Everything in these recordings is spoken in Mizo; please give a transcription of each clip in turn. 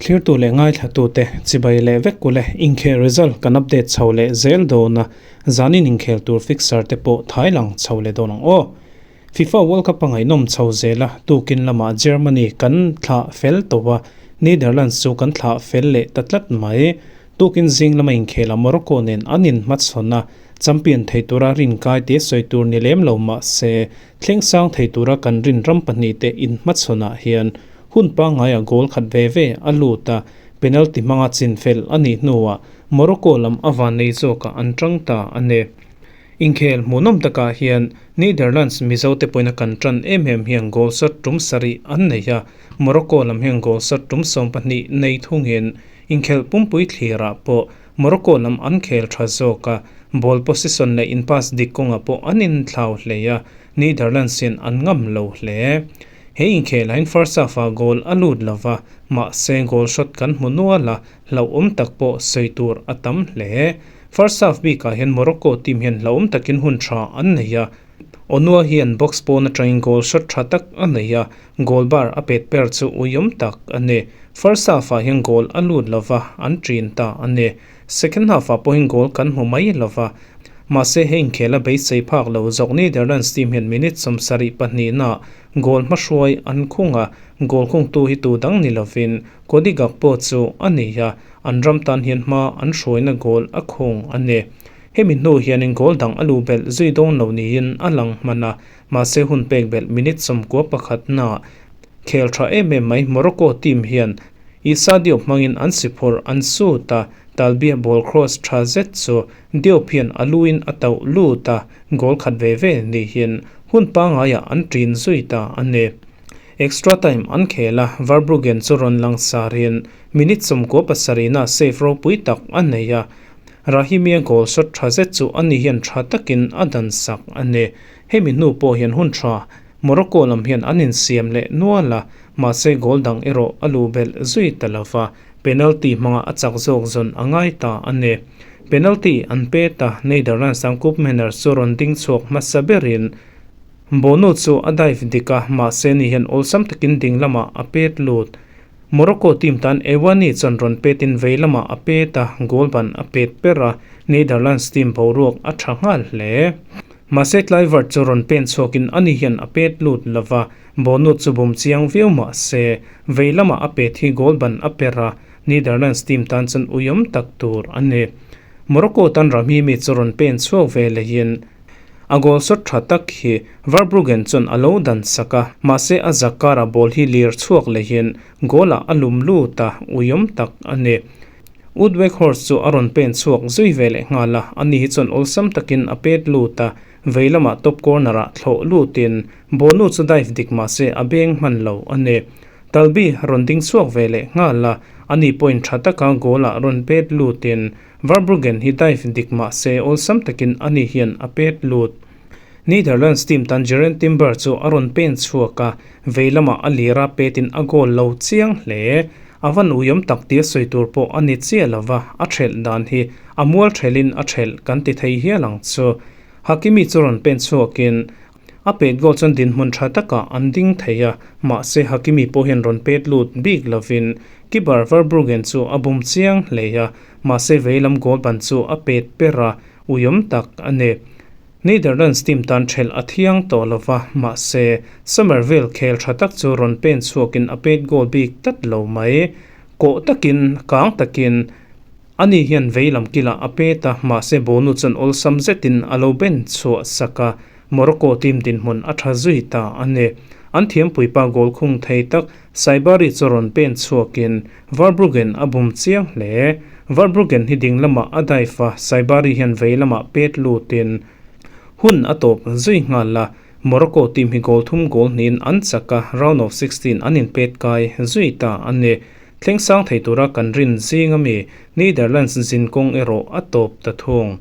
Thlirtu leh ngaithlatute chibai leh vek ule inkhel result kan update chho leh zel dawn a, zanin inkhel tur fixture te pawh thai lang chho leh dawn ang aw. FIFA World Cup a ngaihnawm chho zel a, tukin lamah Germany kan thlah fel tawh a, Netherlands chu kan thlah fel leh ta tlat mai. Tukin zing lama inkhel a Morocco nen an inhmachhawn a, champion thei tura rinkai te sawi tur ni lem lo mah se, thleng sang thei tura kan rin ram pahnihte inhmachhawnah hian hun pangngaia goal khat ve ve a lut a, penalty hmanga chinfel a nih hnuah Morocco lam a vannei zawkah an tang ta a ni. Inkhel hmuhnawm takah hian Netherlands Mizote pawhin a kan tan em em hian goal shot tum sarih an nei a, Morocco lam hian goal shot tum 12 nei thungin Inkhelh pumpui thlirah pawh Morocco lam an khel tha zawk a, ball possession leh in pass dik kawngah pawh an inthlau hle a, Netherlands hian an ngam lo hle. He inkhelah hian first half-ah goal a lut lo va, mahse goal shot kan hmu nual a, hlauhawm tak pawh sawi tur a tam hle. First half bikah hian Morocco team hian hlauhawm takin hun tha an nei a, Onua hian box pawn atangin goal shot tha tak a nei a, goal bar a pet per chu uiawm tak a ni. First half-ah hian goal a lut lo va, an ṭin ta a ni. Second half-ah pawhin goal kan hmu mai lo va, mahse he inkhel a beisei phak lo zawk Netherlands team hian minute 72 naah goal hmahruai an khung a, goal khungtu hi tu dang ni lovin Cody Gakpo chu a ni a, an ram tan hian hma an hruaina goal a khung a ni. Hemi hnu hianin goal dang a luh belh zui dawn lo niin a lang hman a, mahse hun pek belh minute 91 naah khel tha em em mai Morocco team hian Issa Diop hmangin an si phawrh an sut a, Talbia ball cross tha zet chu Diop hian a luin a tauh lut a, goal khat ve ve niin hun pangaiah an ṭin zui ta a ni. Extra time an khel a, Verbruggen chu rawn lang sarin minute 97 naah save ropui tak a nei a, Rahimia goal shot tha zet chu ani hian tha takin a dan sak a ni. Hemi hnu pawh hian hun tha Morocco lam hian an insiam leh nual a, mahse goal dang erawh a luh belh zui ta lo va, penalty hmanga a chak zawk zawn a ngai ta a ni. Penalty an pe ta, Netherlands ang Koopmeiners chu rawn ding chhuak hmasa berin Bono chu a dive dik a, mahse ni hian awlsam takin ding lamah a pet lut. Morocco team tan Ewani chuan rawn petin vei lamah a pet a, goal ban a pet per a, Netherlands team boruak a tha nghal hle. Mahse Kluivert chu rawn pen chhuakin ani hian a pet lut lo va, Bono chu bum chiang viau mah se, vei lamah a pet hi goal ban a per a, Netherlands team tan chuan uiawm tak tur a ni. Morocco tan Rahimi chu rawn pen chhuak ve lehin, A goal shot tha tak hi Verbruggen chuan a lo dan sak a, mahse a zak karah ball hi lir chhuak lehin goal ah a lum lut a, uiawm tak a ni. Wout Weghorst chu a rawn pen chhuak zui ve leh nghal a, ani hi chuan awlsam takin a pet lut a, vei lamah top corner ah thlawh lutin Bono chu dive dik mahse a beng hman lo a ni. Talbi rawn ding chhuak ve leh nghal a, ani pawhin tha taka goal ah rawn pet lutin Verbruggen hi dive dik mah se awlsam takin ani hian a pet lut. Netherlands team tan Jurrien Timber chu a rawn pen chhuak a, vei lamah a lir a petin a goal lo chiang hle. A van uiawm tak tia sawi tur pawh a ni chiah lo va, a thelh dan hi a mual thelhin a thelh kan ti thei hial ang chu. Hakimi chu rawn pen chhuakin A pet goal chuan dinhmun tha takah an ding thei a, mahse Hakimi pawh hian rawn pet lut bik lovin keeper Verbruggen chu a bum chiang hle a, mahse veilam goal ban chu a pet per a, uiawm tak a ni. Netherlands team tan thelh a thiang tawh lo va, mahse Summerville khel tha tak chu rawn pen chhuakin a pet goal bik tlat lo mai. Kawh takin, kang takin. Ani hian vei lam kilah a pet a, mahse Bono chuan awlsam zetin a lo ben chhuah sak a, Morocco team dinhmun a tha zui ta a ni. An thiampuipa goal khung thei tak Saibari chu rawn pen chhuakin Verbruggen a bum chiang hle. Verbruggen hi ding lamah a dive a, Saibari hian vei lamah pet lutin hun a tawp zui nghal a, Morocco team hi goal thum goal hnihin an chak a, round of 16 an inpet kai zui ta a ni. Thleng sang thei tura kan rin zing ami Netherlands zin kawng erawh a tawp ta thung.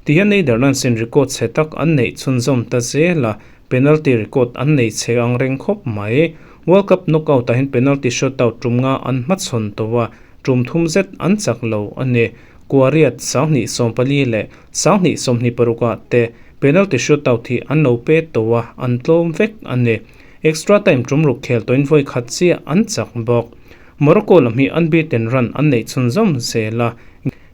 Tihian Netherlands in record chhe tak an neih chhunzawm ta zel a, penalty record an nei chhe ang reng khawp mai. World Cup knockout ah hian penalty shootout tum nga an hmachhawn tawh a, tum thum zet an chak lo a ni. Kuariat, 2014 leh 2026 ah te penalty shootout hi an lo pe tawh a, an tlawm vek a ni. Extra time tum ruk khel tawhin vawi khat chiah an chak bawk. Morocco lam hi unbeaten run an neih chhunzawm zel a,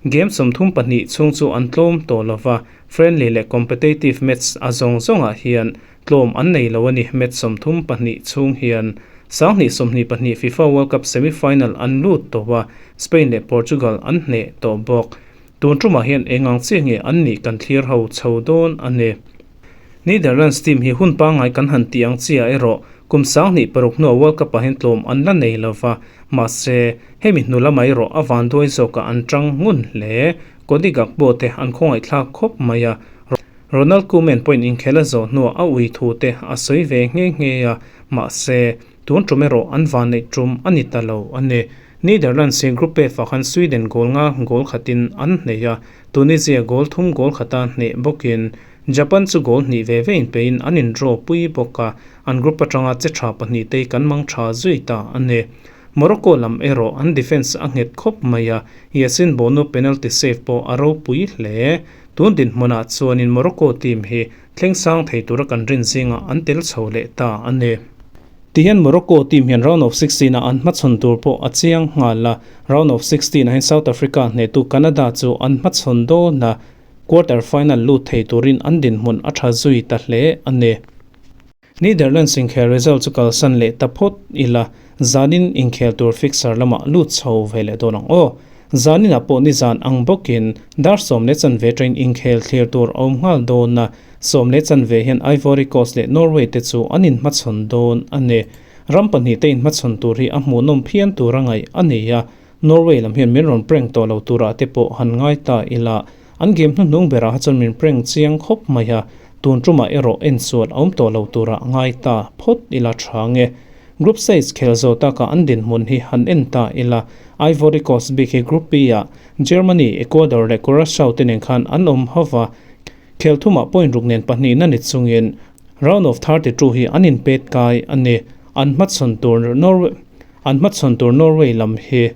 game 32 chhung chu an tlawm tawh lova, friendly leh competitive match a zawng zawngah hian tlawm an nei lo a ni. Match 32 chhung hian 2022 FIFA World Cup semi-final an lut tawh a, Spain leh Portugal an hneh tawh bawk. Tun tumah hian eng ang chiah nge an nih kan thlir ho chho dawn a ni. Netherlands team hi hun pangngai kan han tih ang chiah erawh kum 2006 hnua World Cup ah hian tlawm an la nei lova, mahse hemi hnu lamah erawh a vanduai zawkah an tang ngun hle. Cody Gakpo te an khawngaihthlak khawp mai a, Ronald Koeman pawhin inkhel a zawh hnuah a ui thu te a sawi ve nghe nghe a, mahse tun tum erawh an vanneih tum a ni ta lo a ni. Netherlands hi Group F ah khan Sweden goal nga goal khatin an hneh a, Tunisia goal thum goal khata hneh bawkin Japan chu goal hnih ve ve inpein an in draw pui bawk a, an group atanga che tha pahnih te kan mang tha zui ta a ni. Morocco lam erawh an defence a nghet khawp mai a, Yassine Bono penalty save pawh a ropui hle. Tun dinhmunah chuanin Morocco team hi thleng sang thei tura kan rin zingah an tel chho leh ta a ni. Tihian Morocco team hian round of 16 ah an hmachhawn tur pawh a chiang nghal a, round of 16 ah hian South Africa hnehtu Canada chu an hmachhawn dawn a, quarter final lut thei turin an dinhmun a tha zui ta hle a ni. Netherlands inkhel result chu kalsan leh ta phawt ila, zanin inkhel tur fixture lamah lut chho ve leh dawn ang aw. Zaninah pawh nizan ang bawkin dar 10:15 train inkhel thlir tur a awm nghal dawn a, 10:15 hian Ivory Coast leh Norway te chu an inhmachhawn dawn a ni. Ram pahnih te inhmachhawn tur hi a hmuhnawm phian tur a ngaih a ni a, Norway lam hian min rawn prank tawh lo turah te pawh han ngai ta ila, an game hnuhnung berah chuan min prank chiang khawp mai a, tun tumah erawh en sual a awm tawh lo turah ngai ta phawt ila tha nge. Group stage khel zo taka an dinhmun hi han en ta ila, Ivory Coast bik hi Group B ah Germany, Ecuador leh Curacao te nen khan an awm ho va, khel thumah point ruk nen pahnihna ni chungin round of 32 hi an inpet kai a ni. An hmachhawn tur Norway. An hmachhawn tur Norway lam hi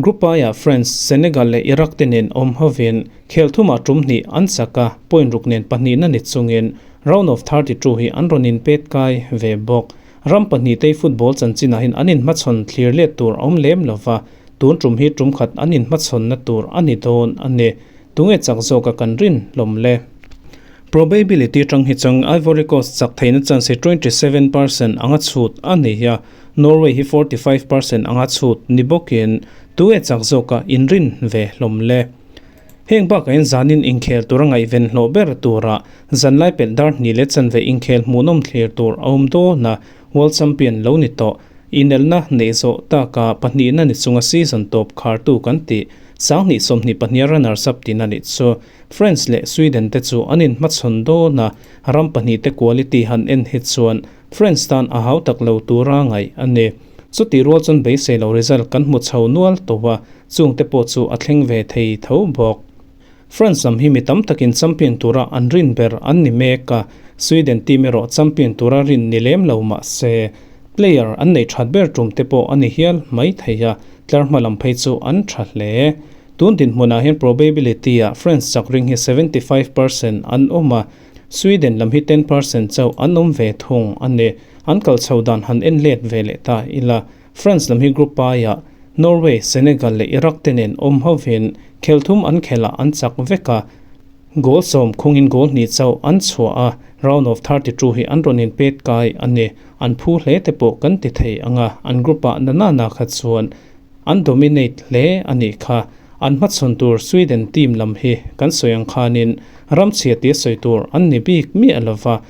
Group I-ah France, Senegal leh Iraq te nen awm hovin khel thumah tum hnih an chak a, point ruk nen pahnihna ni chungin round of 32 hi an rawn inpet kai ve bawk. Ram pahnih te football chanchinah hian an inhmachhawn thlir let tur a awm lem lova, tun tum hi tum khat an inhmachhawnna tur a ni dawn a ni. Tunge chak zawka kan rin hlawm le? Probability tang hi chuan Ivory Coast chak theihna chance hi 27% anga chhut a ni a, Norway hi 45% anga chhut ni bawkin tunge chak zawka inrin ve hlawm le? Heng bakah hian zanin inkhel tura ngaihven hlawh ber tura zanlai pelh dar hnih leh chanve inkhel hmuhnawm thlir tur a awm dawn a, World Champion lo ni tawh. Inelna neih zawh taka pahnihna ni chunga season tawp khartu kan tih 2022 a runners up tihna nih chu France leh Sweden te chu an inhmachhawn dawn a, ram pahnih te quality han en hi chuan France tan a hau tak lo tura ngaih a ni. Chutih rual chuan beisei lo result kan hmu chho nual tawh a, chung te pawh chu a thleng ve thei tho bawk. France lam hi mi tam takin champion tura an rin ber an ni mek a, Sweden team erawh champion tura rin ni lem lo mah se, player an nei that ber tum te pawh a ni hial mai thei a, tlar hma lam phei chu an tha hle. Tun dinhmunah hian probability ah France chak ring hi 75% an awm a, Sweden lam hi 10% chauh an awm ve thung a ni. An kal chho dan han en let ve leh ta ila, France lam hi Group I-ah Norway, Senegal leh Iraq te nen awm hovin khel thum an khelah an chak vek a, goal sawm khungin goal hnih chauh an chhuah a, round of 32 hi an rawn inpet kai a ni. An phu hle te pawh kan ti thei ang a, an group-ah na na na kha chuan an dominate hle a nih kha. An hmachhawn tur Sweden team lam hi kan sawi ang khanin ram chhia tia sawi tur an ni bik miah lova,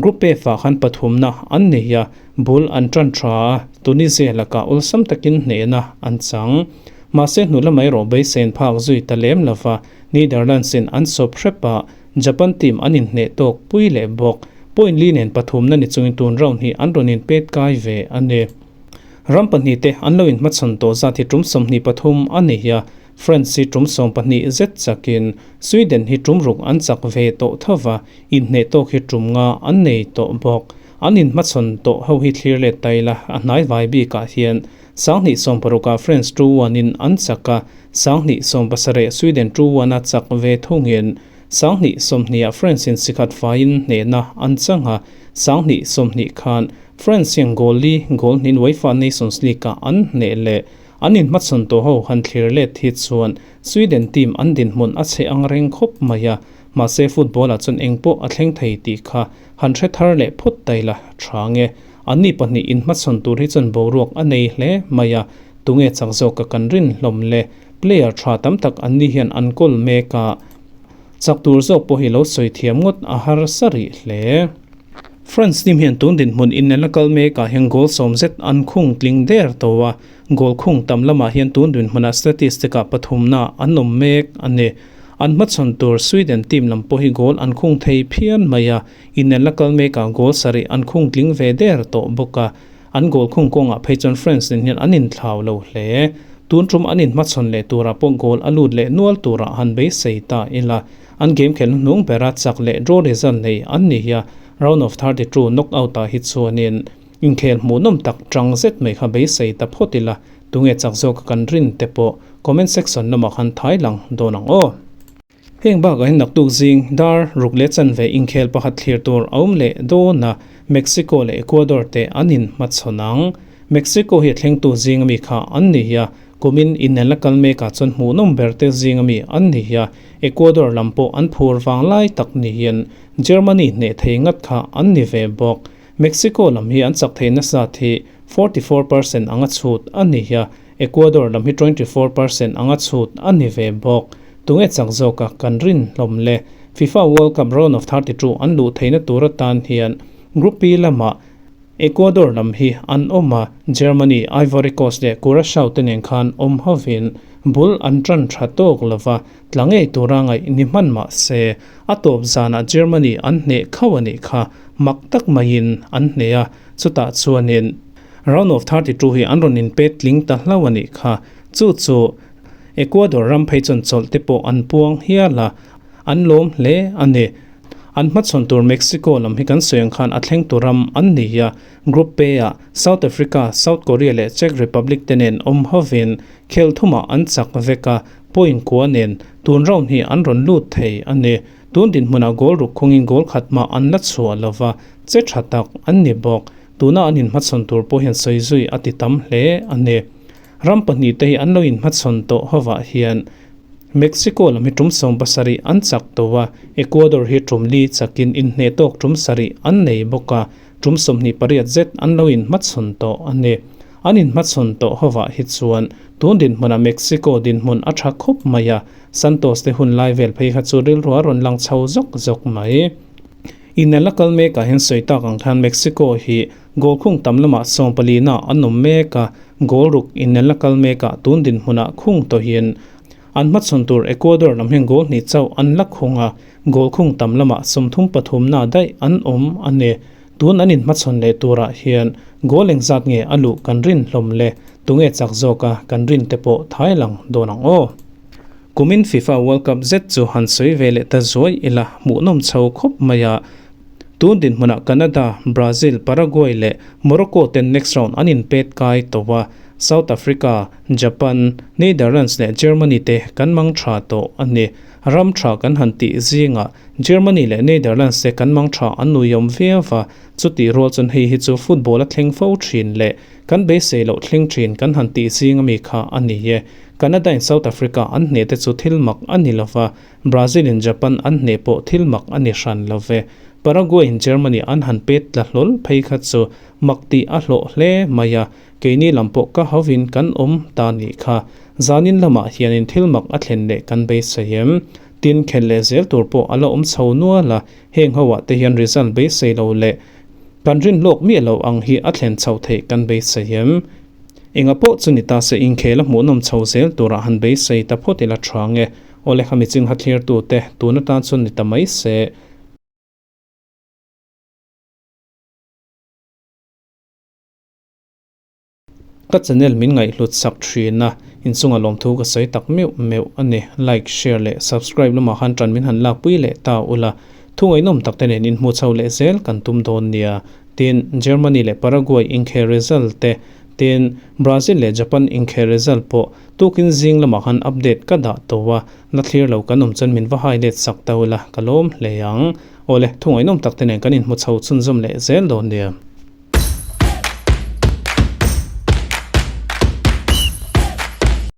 Group F-ah khan pathumna an nei a, bul an tan tha a, Tunisia lakah awlsam takin hnehna an chang. Mahse hnu lamah erawh beisein phak zui ta lem lova, Netherlands-in an sawp hrep a, Japan team an inhneh tawk pui leh bawk. Point li nen pathumna ni chungin tun round hi an rawn inpet kai ve a ni. Ram pahnih te an lo inhmachhawn tawh zat hi tum 23 a ni a, France hi tum 12 zet chakin Sweden hi tum ruk an chak ve tawh tho va, inhneh tawk hi tum nga an nei tawh bawk. An inhmachhawn tawh ho hi thlir let ta ila, a hnai vai bikah hian 2016 ah France 2-1 in an chak a, 2017 Sweden 2-1 a chak ve thungin 2020 ah France in sikhat faiin hnehna an chang a, 2020 khan. France hian goal li goal hnin UEFA Nations League-ah an hneh leh. An inhmachhawn tawh ho han thlir let hi chuan Sweden team an dinhmun a chhe ang reng khawp mai a, mahse football-ah chuan engpawh a thleng thei tih kha han hre thar leh phawt ta ila tha nge. Anni pahnih inhmachhawn tur hi chuan boruak a nei hle mai a, tunge chak zawk ka kan rin hlawm le. Player tha tam tak anni hian an kawl mek a, chak tur zawk pawh hi lo sawi thiam ngawt a harsa rih hle. France team hian tun dinhmun inelna kal mekah hian goal sawm zet an khung tling der tawh a, goal khung tam lamah hian tun dinhmunah statistic ah pathumna an awm mek a ni. An hmachhawn tur Sweden team lam pawh hi goal an khung thei phian mai a, inelna kal mekah goal sarih an khung tling ve der tawh bawk a, an goal khung kawngah phei chuan France nen hian an inthlau lo hle. Tun tum an inhmachhawn leh turah pawh goal a lut leh nual turah han beisei ta ila. An game khelh hnung bera chak leh draw result nei an ni hi a, round of 32 knockout ah hi chuanin inkhel hmuhnawm tak tang zet mai kha beisei ta phawt ila, tunge chak zawk a kan rin te pawh comment section lamah khan thai lang dawn ang aw. Heng bakah hian naktuk zing dar ruk leh chanve inkhel pakhat thlir tur a awm leh dawn a, Mexico leh Ecuador te an inhmachhawn ang. Mexico hi a thlengtu zing ami kha an ni hi a, Kumin inelna kal mekah chuan hmuhnawm ber te zinga mi an ni hi a, Ecuador lam pawh an phur vang lai tak niin Germany hneh thei ngat kha an ni ve bawk. Mexico lam hi an chak thei nasa thi 44% anga chhut a ni hi a, Ecuador lam hi 24% anga chhut a ni ve bawk. Tunge chak zawka kan rin hlawm le? FIFA World Cup round of 32 an luh theihna tur atan hian Group B lamah Ecuador lam hi an awm a, Germany, Ivory Coast leh Curacao te nen khan awm hovin bul an tan tha tawk lova, tla ngei tura ngaih ni hman mah se, a tawp zanah Germany an hneh khauh a nih kha, mak tak maiin an hneh a, chutah chuanin round of 32 hi an rawn inpet tling ta hlauh a nih kha, chu chu Ecuador ram phei chuan chawlh te pawh an puang hial a, an lawm hle a ni. An hmachhawn tur Mexico lam hi kan sawi ang khan a thleng tur ram an ni a, Group A-ah South Africa, South Korea leh Czech Republic te nen awm hovin khel thumah an chak vek a, point kua nen tun round hi an rawn lut thei a ni. Tun dinhmunah goal ruk khungin goal khat mah an la chhuah lova, che tha tak an ni bawk. Tuna an inhmachhawn tur pawh hian sawi zui a ti tam hle a ni. Ram pahnih te hi an lo inhmachhawn tawh hovah hian Mexico lam hi tum 70 an chak tawh a, Ecuador hi tum li chakin inhneh tawk tum sarih an nei bawk a, tum 28 zet an lo inhmachhawn tawh a ni. An inhmachhawn tawh hovah hi chuan tun dinhmunah Mexico dinhmun a tha khawp mai a, Santos te hun lai vel phei kha chu rilru a rawn lang chho zawk zawk mai. Inel a kal mekah hian sawi tak ang khan Mexico hi goal khung tam lamah 14 na an awm mek a, goal ruk inel a kal mekah tun dinhmunah khung tawhin an hmachhawn tur Ecuador lam hian goal hnih chauh an la khung a, goal khung tam lamah 33 na daih an awm a ni. Tun an inhmachhawn leh turah hian goal engzat nge a luh kan rin hlawm le, tunge chak zawka kan rin te pawh thai lang dawn ang aw. Kumin FIFA World Cup zet chu han sawi ve leh ta zuai ila hmuhnawm chho khawp mai a. Tun dinhmunah Canada, Brazil, Paraguay leh Morocco ten next round an inpet kai tawh a, South Africa, Japan, Netherlands leh Germany te kan mang tha tawh a ni. Ram tha kan han tih zingah Germany leh Netherlands te kan mang tha an nuiawm viau va, chutih rual chuan hei hi chu football a thleng fo thin leh kan beisei loh thleng thin kan han tih zing ami kha a ni e. Canada in South Africa an hneh te chu thil mak a ni lova, Brazil in Japan an hneh pawh thil mak a ni hran lo ve. Paraguay in Germany an han pet tla hlawl phei kha chu mak tih a hlawh hle mai a, keini lam pawh ka hovin kan awm ta nih kha. Zanin lamah hianin thil mak a thlen leh kan beisei em? Tin, khelh leh zel tur pawh a la awm chho nual a, heng hoah te hian result beisei lo leh kan rin lawk miah lo ang hi a thlen chhoh theih kan beisei em? Enga pawh chu ni ta se inkhel a hmuhnawm chho zel turah han beisei ta phawt ila tha nge. Awle khami chingha thlirtute tun atan chuan ni ta mai se. Ka channel min ngaihhlut sak thin a, inchunga lawmthu ka sawi tak meuh meuh a ni. Like, share leh subscribe lamah khan tan min han lakpui leh ta ula. Thu ngaihnawm tak te nen inhmu chho leh zel kan tum dawn nia. Tin, Germany leh Paraguay inkhel result te, tin, Brazil leh Japan inkhel result pawh tukin zing lamah khan update ka dah tawh a, la thlir lo kan awm chuan min va hai let sak ta ula, ka lawm hle ang. Awle, thu ngaihnawm tak te nen kan inhmu chho chhunzawm leh zel dawn nia.